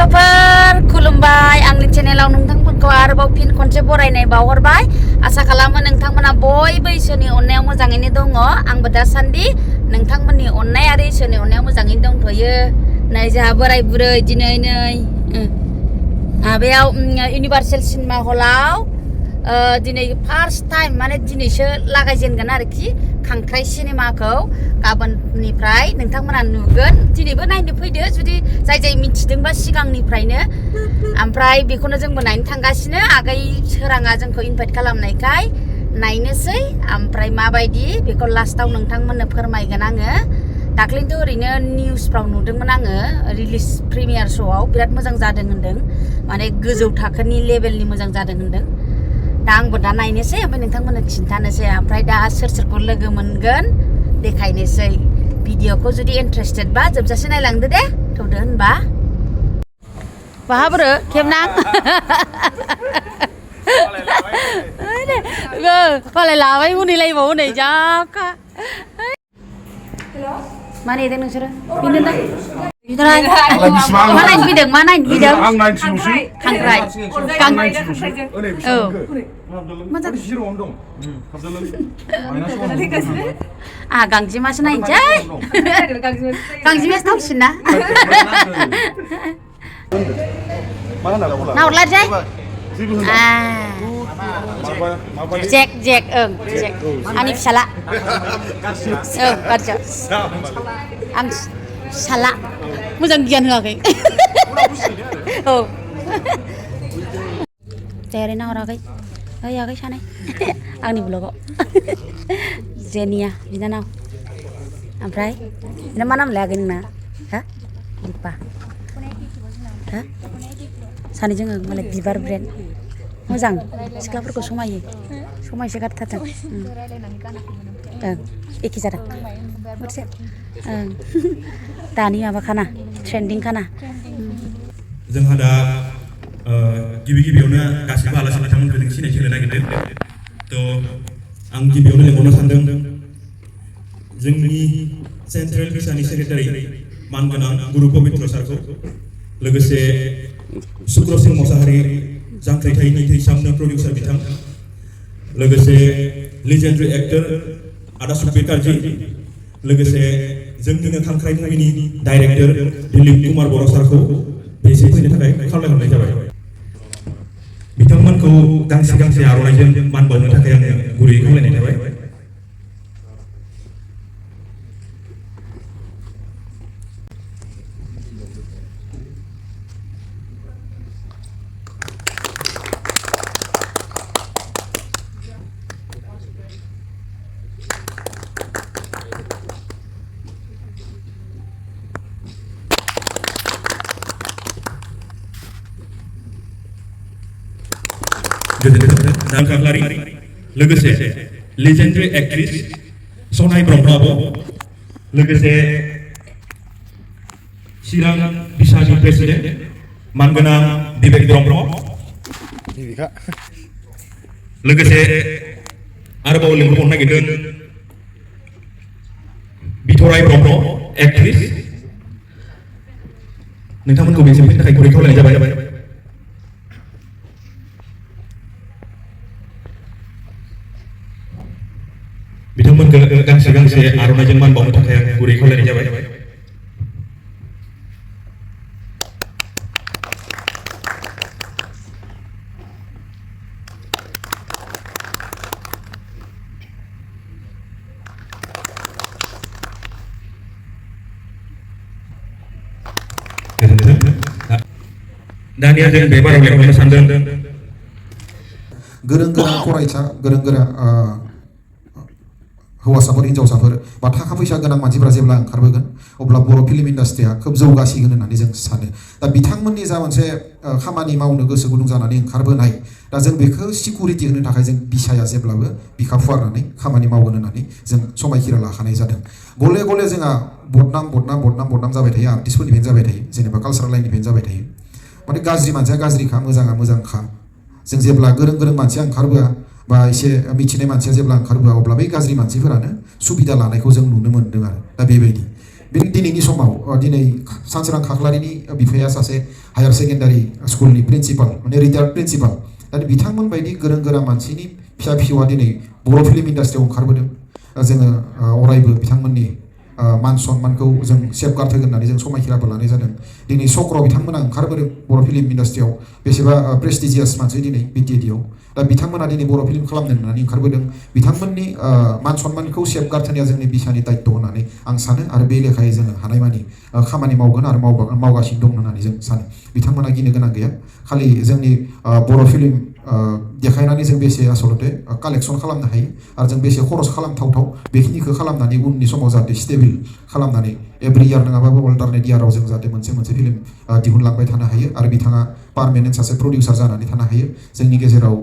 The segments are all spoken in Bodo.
लोगोफोर खुलुमबाय आंनि चेनेलाव नोंथांमोनखौ आरोबाव फिन खनसे बरायनाय बावहरबाय आसा खालामो नोंथांमोना बयबो इसोरनि अननायाव मोजाङैनो दङ आंबो दासान्दि नोंथांमोननि अननाय आरो इसोरनि अननायाव मोजाङैनो दंथ'यो नै जोंहा बोराय बुरै दिनै माबायाव इउनिभार्सेल सिनेमा हलाव दिनै फार्स्ट टाइम माने दिनैसो लागायजेनगोन आरोखि खांख्राइ सिनेमाखौ गाबोननिफ्राय नोंथांमोना नुगोन दिनैबो नायनो फैदो जुदि जाय मिथिदोंबा सिगांनिफ्रायनो ओमफ्राय बेखौनो जोंबो नायनो थांगासिनो आगै सोराङा जोंखौ इनभाइट खालामनायखाय नायनोसै ओमफ्राय माबायदि बेखौ लास्टाव नोंथांमोननो फोरमायगोन आङो दाख्लैथ' ओरैनो निउसफ्राव नुदोंमोन आङो रिलिज प्रिमियार श'आव बिराद मोजां जादों होनदों माने गोजौ थाखोनि लेभेलनि मोजां जादों होनदों दा आंबो दा नायनोसै ओमफ्राय नोंथांमोननो खिन्थानोसै ओमफ्राय दा सोरखौ लोगो मोनगोन देखायनोसै भिडिअखौ जुदि इन्टारेस्टेड बा जोबजासे नायलांदो दे थौदो होनबा बाहाब्रो खेबनां फालाय लाबाय उनैलायबावो नै जाखा मा नेदों नोंसोरो बेनो दा मा नायनो फैदों मा नायनो फैदों आं नायनोसै खांख्राइ आंहा गांजेमासो नायनोसै गांजेमासो थावसिन ना नाहरलायसै जेक ओं जेक आंनि फिसाला ओं गारजा आं फिसाला मोजां गियान होआखै औ जेरै नाहराखै ओइ आगै सानै आंनि ब्लगाव जेनिया बिनानाव ओमफ्राय बिना मा नामलाय आगै नोंना हा दिपा हा सानैजों मालाय बिबार ब्रेन्ड मोजां सिख्लाफोरखौ समायसो गारथारदों ओं एखे जादों ओं दानि माबाखाना ट्रेन्डिं खाना जोंहा दा गिबियावनो गासिबो आलासि बिथांमोनखौ जों सिनायथि होनो नागिरदों थ' आं गिबियावनो लेंहरनो सानदों जोंनि सेन्ट्रेल भिसानि सेक्रेटारि मानगोनां गुरु पबित्र सारखौ लोगोसे सुक्र सिंह मोसाहारि जांख्रिथायनि थैसामनो प्रडिउसार बिथां लोगोसे लिजेन्डारि एक्टर आदा सुखबीर कार्जि लोगोसे जोंनिनो खांख्राइ मुभिनि डाइरेक्टर दिलीप कुमार बर' सारखौ बेसिम फैनो थाखाय खावलायहरनाय जाबाय बिथांमोनखौ गांसे आर'नाइजों मान बावनो थाखाय आङो गुरैयै खावलायनाय थाबाय लोगोसे लेजेन्डारि एक्ट्रिस सनाय ब्रह्मआबो लोगोसे चिरां भिसानि प्रेसिडेन्ट मानगोनां बिबेक ब्रह्म लोगोसे आरोबाव लिंहरबावनो नागिरदों बिथराय ब्रह्म एक्ट्रिस नोंथांमोनखौ बेसिम फैनो थाखाय गुरै खावलायनाय जाबाय बिथांमोनखौ गांसे आर'नाइजों मान बावनो थाखाय आं गुरै खावलायनाय जाबाय दानिया जों बे बाराव लेंहरनो सानदों गोरों फरायसा गोरों हौवासाफोर हिन्जावसाफोर बा थाखा फैसा गोनां मानसिफोरा जेब्ला ओंखारबोगोन अब्ला बर' फिल्म इन्डास्ट्रिया खोब जौगासिगोन होननानै जों सानो दा बिथांमोननि जा मोनसे खामानि मावनो गोसो गुदुं जानानै ओंखारबोनाय दा जों बेखौ सिकिउरिटि होनो थाखाय जों बिसाया जेब्लाबो बिखा फुवारनानै खामानि मावगोन होननानै जों समायखिरा लाखानाय जादों गले जोंहा बदनाम जाबाय थायो आर्टिस्टफोरनि इभेन्ट जाबाय थायो जेनेबा कालसारेल लाइन इभेन्ट जाबाय थायो माने गाज्रि मानसिया गाज्रिखा मोजाङा मोजांखा जों जेब्ला गोरों मानसिया ओंखारबोआ बा एसे मिथिनाय मानसिया जेब्ला ओंखारबोआ अब्ला बै गाज्रि मानसिफोरानो सुबिदा लानायखौ जों नुनो मोन्दों आरो दा बेबायदि दिनैनि समाव दिनै सानसोरां खाख्लारिनि बिफाया सासे हायार सेकेन्डारि स्कुलनि प्रिन्सिपाल माने रिटायार्ड प्रिन्सिपाल दा बिथांमोन बायदि गोरों गोरा मानसिनि फिसा फिसौआ दिनै बर' फिल्म इन्डास्ट्रियाव ओंखारबोदों जोङो अरायबो बिथांमोननि मान सन्मानखौ जों सेफगार्ड होगोन होननानै जों समायखिराबो लानाय जादों दिनै चक्र बिथांमोना ओंखारबोदों बर' फिल्म इन्डास्ट्रियाव बेसेबा प्रेस्टिजियास मानसि दिनै बिटिएडिआव दा बिथांमोना दिनै बर' फिल्म खालामनो होननानै ओंखारबोदों बिथांमोननि मान सन्मानखौ सेफगार्ड होनाया जोंनि बिसानि दायित्व होननानै आं सानो आरो बे लेखायै जोङो हानायमानि खामानि मावगोन आरो मावगासिनो दं होननानै जों सानो बिथांमोना गिनो गोनां गैया खालि जोंनि बर' फिल्म देखायनानै जों बेसे आसलते कालेक्सन खालामनो हायो आरो जों बेसे खरस खालामथावथाव बेखिनिखौ खालामनानै उननि समाव जाहाथे स्टेबल खालामनानै एभ्रि इयार नङाबाबो अल्टारनेट इयाराव जों जाहाथे मोनसे फिल्म दिहुनलांबाय थानो हायो आरो बिथाङा पार्मानेन्ट सासे प्रडिउसार जानानै थानो हायो जोंनि गेजेराव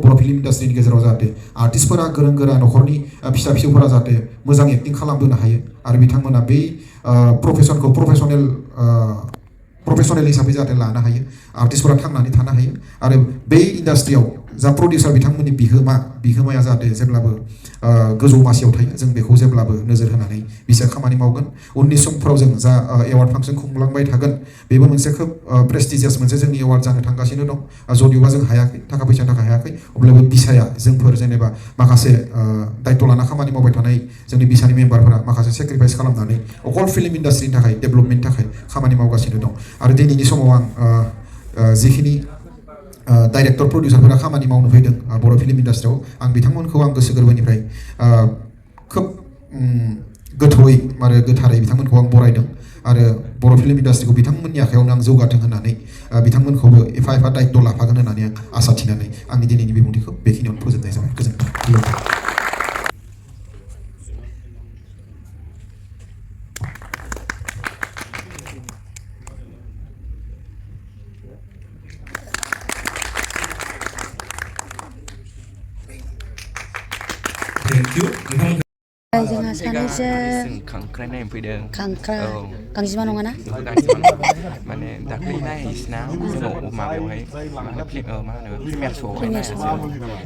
बर' फिल्म इन्डास्ट्रिनि गेजेराव जाहाथे आर्टिस्टफोरा गोरों गोरा न'खरनि फिसा फिसौफोरा जाहाथे मोजां एक्टिं खालामबोनो हायो आरो बिथांमोना बै प्रफेसनखौ प्रफेसनेल हिसाबै जाहाथे लानो हायो आर्टिस्टफोरा थांनानै थानो हायो आरो बे इन्डास्ट्रियाव जा प्रडिउसार बिथांमोननि बिहोमाया जाहाथे जेब्लाबो गोजौ मासियाव थायो जों बेखौ जेब्लाबो नोजोर होनानै बिसोर खामानि मावगोन उननि समफ्राव जों जा एवार्ड फांसन खुंलांबाय थागोन बेबो मोनसे खोब प्रेस्टिजियास मोनसे जोंनि एवार्ड जानो थांगासिनो दं जदिबा जों हायाखै थाखा फैसानि थाखाय हायाखै अब्लाबो बिसाया जोंफोर जेनेबा माखासे दायित्व लाना खामानि मावबाय थानाय जोंनि बिसानि मेम्बारफोरा माखासे सेक्रिफाइस खालामनानै अकल फिल्म इन्डास्ट्रिनि थाखाय डेभेलपमेन्टनि थाखाय खामानि मावगासिनो दं आरो दिनैनि समाव आं जिखिनि डाइरेक्टर प्रडिउसारफोरा खामानि मावनो फैदों बर' फिल्म इन्डास्ट्रियाव आं बिथांमोनखौ आं गोसो गोरबोनिफ्राय खोब गोथौयै आरो गोथारै बिथांमोनखौ आं बरायदों आरो बर' फिल्म इन्डास्ट्रिखौ बिथांमोननि आखायावनो आं जौगाथों होननानै बिथांमोनखौबो एफा दायित्व लाफागोन होननानै आं आसा थिनानै आंनि दिनैनि बिबुंथिखौ बेखिनियावनो फोजोबनाय जाबाय गोजोन्थों Thank you. जोंहा सानैसो खांख्राइ नायनो फैदों गांजेमा नङाना माने दाख्लै नायहैसिना जोंनाव माबायावहाय मा होनो प्रिमियार श'आवहाय नायहैसो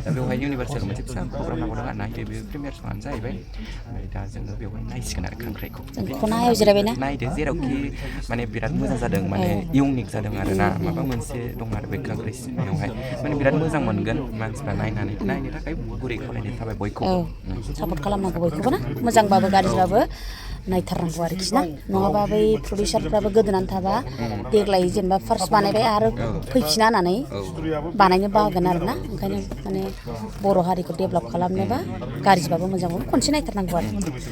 दा बेवहाय इउनिभार्सेल मोनसे फिसा प्रग्राम लाबावदों आरो नायदो बे प्रिमियार श'आनो जाहैबाय ओमफ्राय दा जोङो बेवहाय नायसिगोन आरो खांख्राइखौ खनायाव जिरायबायना नायदो जेरावखि माने बिराद मोजां जादों माने इउनिक जादों आरो ना माबा मोनसे दं आरो बे खांख्राइ सिनेमायावहाय माने बिराद मोजां मोनगोन मानसिफ्रा नायनानै नायनो थाखाय गुरै खावलायनाय थाबाय बयखौबो सापर्ट खालामनांगौ बयखौबो ना मोजांबाबो गाज्रिबाबो नायथारनांगौ आरोखि ना नङाबा बै प्रडिउसारफ्राबो गोदोनानै थाबा देग्लाय जेनेबा फार्स्ट बानायबाय आरो फैफिना होननानै बानायनो बागोन आरो ना ओंखायनो माने बर' हारिखौ डेभेलप खालामनोबा गाज्रिबाबो मोजांबाबो खनसे नायथारनांगौ आरो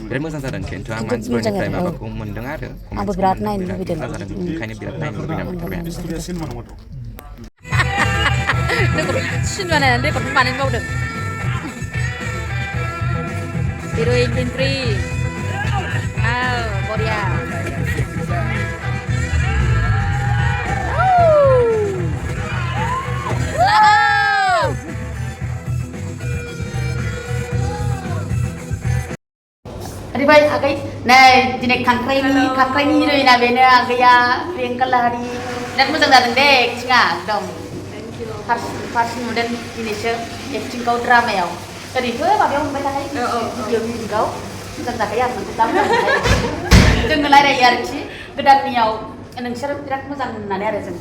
बिराद मोजां जादों खिन्थु आं मानसिफोरनिफ्राय माबाखौ मोन्दों आरो आंबो बिराद नायनो लुबैदों ओंखायनो बिराद नायनो लुबैदों सिनेमा नायनानै रेकर्ड बानायनो बावदों Heroin Pintri. Korea. Ribai agai, nah jenis kangkrai ni heroin abena agaya Priyanka Lahari. Dan mo장 datang dek, singa dong. Pas kemudian Indonesia acting kau drama ya. Tadi itu apa yang mereka hari video kau tentang kayak apa tentang itu mulai dari arci kedan niau neng serap tidak mo장 nane ada sen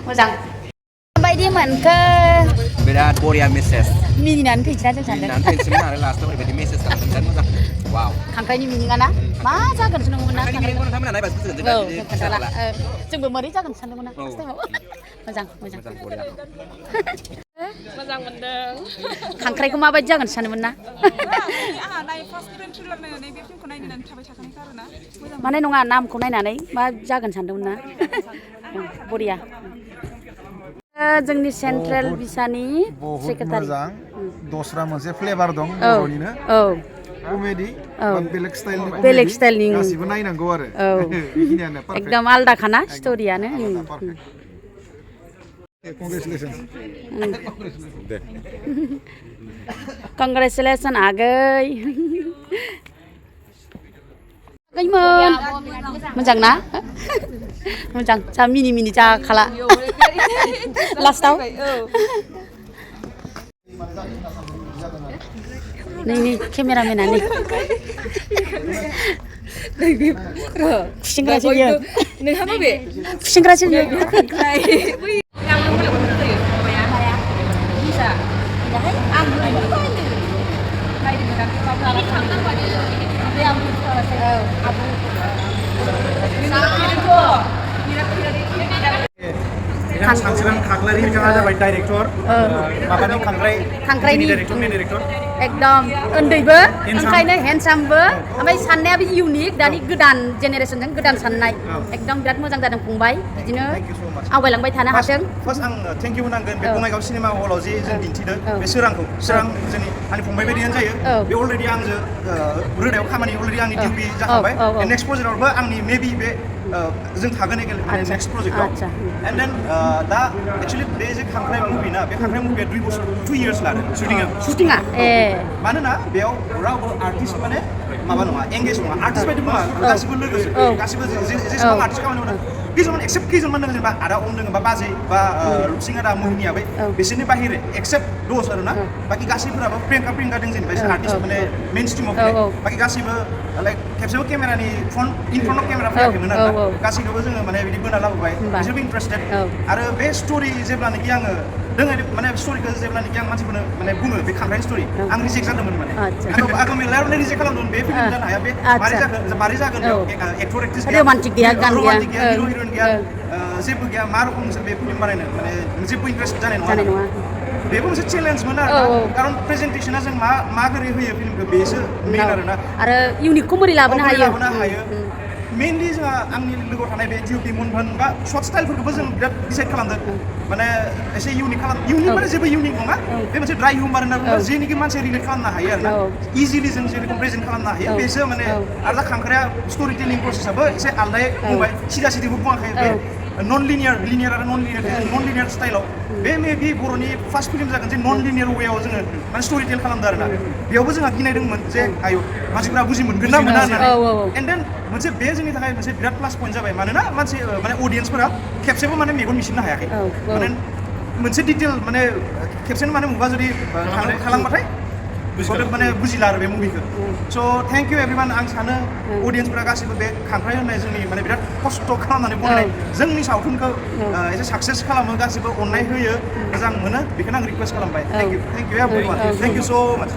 mo장 sampai dia ke birat Korea message mini nanti cerita cerita nanti sebenarnya last time berarti message kan dan mo장 wow kangkrai ni mini kana masa kan seneng mana kangkrai ni mana naik pas itu salah coba mari jangan seneng mana mo장 मोजां मोनदों खांख्राइखौ माबायदि जागोन सानोमोन ना आंहा नाय फार्स्ट ट्रेलार नायनानै बे फिल्मखौ नायनानै थाबाय थाखानायखा आरोना माने नङा नामखौ नायनानै मा जागोन सानदोंमोन ना बरिया जोंनि सेन्ट्रेल बिसानि सेक्रेटारि मोजां दस्रा मोनसे फ्लेभार दं बर'निनो कमेडि बेलेग स्टाइलनि गासिबो नायनांगौ आरो बेखिनियानो एकदम आलदाखाना स्ट'रियानो Congratulations आगै आगैमोन मोजां ना मोजां जा मिनि जाखाला लास्टाव नै केमेरामेना नै खुसेंग्रासो बियो नोंहा माबे खुसेंग्रासो बियो सानस्रां खाख्लारि बिथाङा जाबाय डाइरेक्टर माबानि खांख्राइनि डाइरेक्टर एकदम उन्दैबो ओंखायनो हेन्डसामबो ओमफ्राय साननायाबो इउनिक दानि गोदान जेनेरेसनजों गोदान साननाय एकदम बिराद मोजां जादों फंबाय बिदिनो आवगायलांबाय थानो हाथों फार्स्ट आं थेंक इउ होनांगोन बे बङाइगाव सिनेमा हलाव जे जों दिन्थिदों बे सोरां जोंनि आंनि फंबाय बायदियानो जायो बे अलरेडि आंजों रोदायाव खामानि अलरेडि आंनि डिउटि जाखाबाय नेक्स्ट प्रजेक्टआवबो आंनि मेबि बे जों थागोन माने नेक्स्ट प्रजेक्टआव एन्ड देन दा एक्चुअलि बे जे खांख्राइ मुभि ना बे खांख्राइ मुभिया 2 इयार्स लादों शुटिंआ मानोना बेयाव रावबो आर्टिस्ट माने माबा नङा एंगेज नङा आर्टिस्ट बायदि नङा गासिबो लोगोसो गासिबो जेसेबां आर्टिस्ट खामानि मावदों खैजन एक्सेप्ट खैजन मानदों जेनेबा आदा अम दङ बा बाजै बा रुपसिं आदा मोहिनिया बै बिसोरनि बाहिरे एक्सेप्ट दस आरो ना बाखि गासैफोराबो प्रियंका दं जेनेबा बिसोर आर्टिस्ट माने मेइन स्ट्रिमाव फैनाय बाखि गासैबो लाइक खेबसेबो केमेरानि इन फ्रन्ट अफ केमेरा फैयाखैमोन आरो गासैखौबो जोङो माने बिदि बोना लाबोबाय बिसोरबो इन्टारेस्टेड आरो बे स्ट'रि जेब्लानोखि आङो दोङो माने स्ट'रिखौ जेब्लानोखि आं मानसिफोरनो माने बुङो बे खांख्राइनि स्ट'रि आं रिजेक्ट जादोंमोन माने आंखौ मेरलायावनो रिजेक्ट खालामदोंमोन बे फिल्म जानो हाया बे मारै जागोन एक्टर एक्ट्रेस रमान्टिक गैया गान गैया हिर' हिर'इन गैया जेबो गैया मा रखम नोंसोर बे फिल्म बानायनो माने जेबो इन्टारेस्ट जानाय नङा बेबो मोनसे चेलेन्जमोन आरो खारन प्रेजेन्टेसना जों माबोरै होयो फिल्मखौ बेसो मेइन आरोना आरो इउनिकखौ बोरै लाबोनो हायो मेइनलि जोंहा आंनि लोगोआव थानाय बे जिउपि मोनभोन बा सर्ट स्टाइलफोरखौबो जों बिराद डिसाइड खालामदों माने एसे इउनिक माने जेबो इउनिक नङा बे मोनसे ड्राइ हिउमार होनना बुङो जेनिखि मानसिया रिलेट खालामनो हायो आरोना इजिलि जों जेरेखम प्रेजेन्ट खालामनो हायो बेसो माने आरो दा खांख्राया स्ट'रि टेलिं प्रसेसआबो एसे आलदायै बुंबाय सिदा सिदिबो बुङाखै बे नन लिनियार आरो नन लिनियार स्टाइलाव बे मेबि बर'नि फार्स्ट फिल्म जागोन जे नन लिनियार वेआव जोङो माने स्ट'रि टेल खालामदों आरोना बेयावबो जोंहा गिनाय दंमोन जे आयौ मानसिफ्रा बुजि मोनगोन ना मोना होननानै एन्ड देन मोनसे बे जोंनि थाखाय मोनसे बिराद प्लास पइन्ट जाबाय मानोना माने अडियेन्सफोरा खेबसेबो माने मेगन मिसिनो हायाखै माने मोनसे डिटेल माने खेबसेनो माने मुभा जुदि खालामबाथाय माने बुजिला आरो बे मुभिखौ स' थेंक इउ एभ्रिवान आं सानो अडियेन्सफोरा गासिबो बे खांख्राइ होननाय जोंनि माने बिराद खस्थ' खालामनानै बनायनाय जोंनि सावथुनखौ एसे साक्सेस खालामो गासिबो अननाय होयो मोजां मोनो बेखौनो आं रिकुवेस्ट खालामबाय thank you everyone thank you स' माच